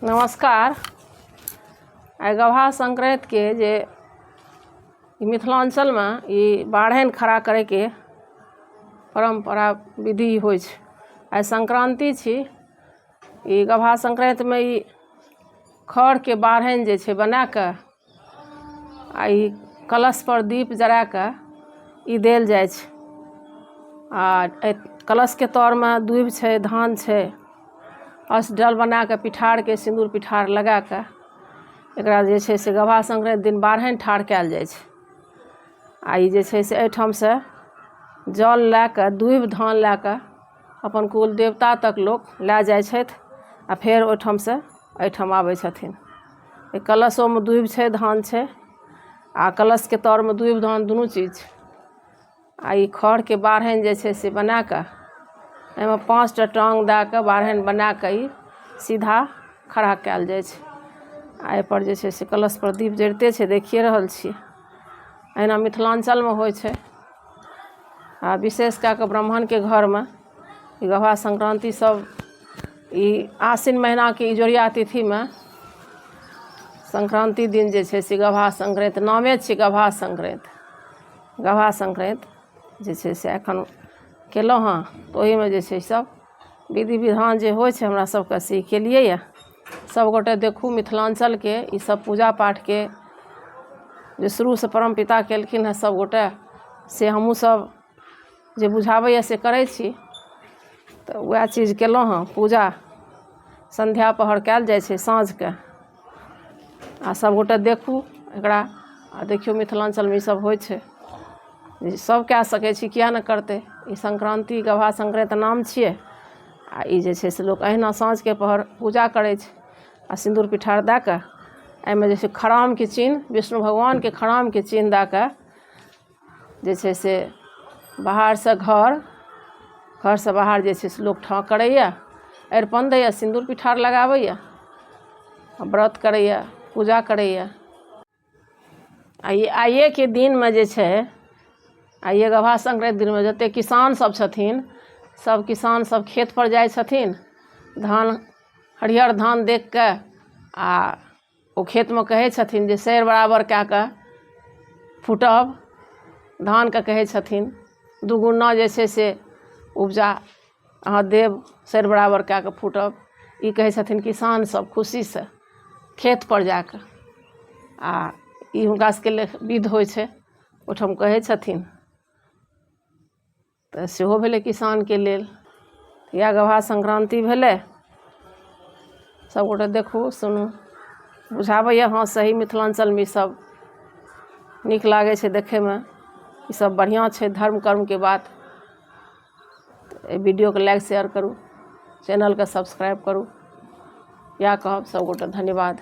नमस्कार। आइ गबहा संक्रान्तिके जे ई मिथिलाञ्चलमे ई बाढ़नि खड़ा करैके परम्परा विधि होइ छै। आइ संक्रान्ति छी। ई गबहा संक्रान्तिमे ई खरके बाढ़नि जे छै बना कऽ आ ई कलशपर दीप जरा कऽ ई देल जाइ छै। आ एहि कलशके तरमे दूभि छै, धान छै, अष्टजल बना कऽ पिठारके सिन्दूर पिठार लगा कऽ एकरा जे छै से गबहा संक्रान्ति दिन बाढ़नि ठाढ़ कयल जाइ छै। आ ई जे छै से एहिठामसँ जल लए कऽ, दूभि धान लए कऽ अपन कुल देवता तक लोक लए जाइ छथि आ फेर ओहिठामसँ एहिठाम आबै छथिन। एहि कलशोमे दूभि छै, धान छै, आ कलशके तरमे दूभि धान दुनू चीज छै। आ ई खरके बाढ़नि जे छै से बना कऽ एहिमे 5टा टाङ्ग दए कऽ बाढ़नि बना कऽ ई सीधा खड़ा कयल जाइ छै। आ एहिपर जे छै से कलशपर दीप जरिते छै, देखिए रहल छियै। एहिना मिथिलाञ्चलमे होइ छै। आ विशेष कए कऽ ब्राह्मणके घरमे ई गबहा संक्रान्ति सब ई आश्विन महीनाके इजोरिया तिथिमे संक्रान्ति दिन जे छै से गबहा संक्रान्ति नामे छियै। गबहा संक्रान्ति, गबहा संक्रान्ति जे छै से एखन केलहुँ हँ। तऽ ओहिमे जे छै सब विधि विधान जे होइ छै हमरा सबके, से केलियै यऽ। सबगोटे देखू, मिथिलाञ्चलके ई सब पूजा पाठके जे शुरूसँ परम पिता केलखिन हँ सबगोटे, से हमहूँ सब जे बुझाबैए से करै छी। तऽ उएह चीज केलहुँ हँ। पूजा सन्ध्या पहर कयल जाइ छै साँझके। आ सभगोटे देखू एकरा आ देखियौ, मिथिलाञ्चलमे ईसभ होइ छै। सभ कए सकै छी, किएक नहि करतै? ई संक्रान्ति, गबहा संक्रान्ति नाम छियै। आ ई जे छै से लोक अहिना साँझके पहर पूजा करै छै आ सिन्दूर पिठार दए कऽ एहिमे जे छै खरामके चिन्ह, विष्णु भगवानके खरामके चिन्ह दए कऽ जे छै से बाहरसँ घर, घरसँ बाहर जे छै से लोक ठाँव करैए, अरिपन दैए, सिन्दूर पिठार लगाबैए आ व्रत करैए, पूजा करैए। आ ई आइएके दिनमे जे छै, आइए गबहा संक्रान्ति दिनमे जतेक किसानसभ छथिन, सभ किसानसभ खेतपर जाइ छथिन। धान, हरियर धान देखि कऽ आ ओ खेतमे कहै छथिन जे सेर बराबर कए कऽ फूटब धानके। कहै छथिन दुगुना जे छै से उपजा अहाँ देब, सेर बराबर कए कऽ फूटब। ई कहै छथिन किसानसभ खुशीसँ खेतपर जा कऽ। आ ई हुनका सभके लेल विध होइ छै, ओहिठाम कहै छथिन। तऽ सेहो भेलै किसानके लेल। इएह गबहा संक्रान्ति भेलै। सभगोटे देखू, सुनू, बुझाबैए। हँ, सही, मिथिलाञ्चलमे ईसभ नीक लागै छै देखैमे। ईसभ बढ़िआँ छै धर्म कर्मके बात। एहि वीडियोके लाइक शेयर करू, चैनलके सब्सक्राइब करू, इएह कहब सभगोटे। धन्यवाद।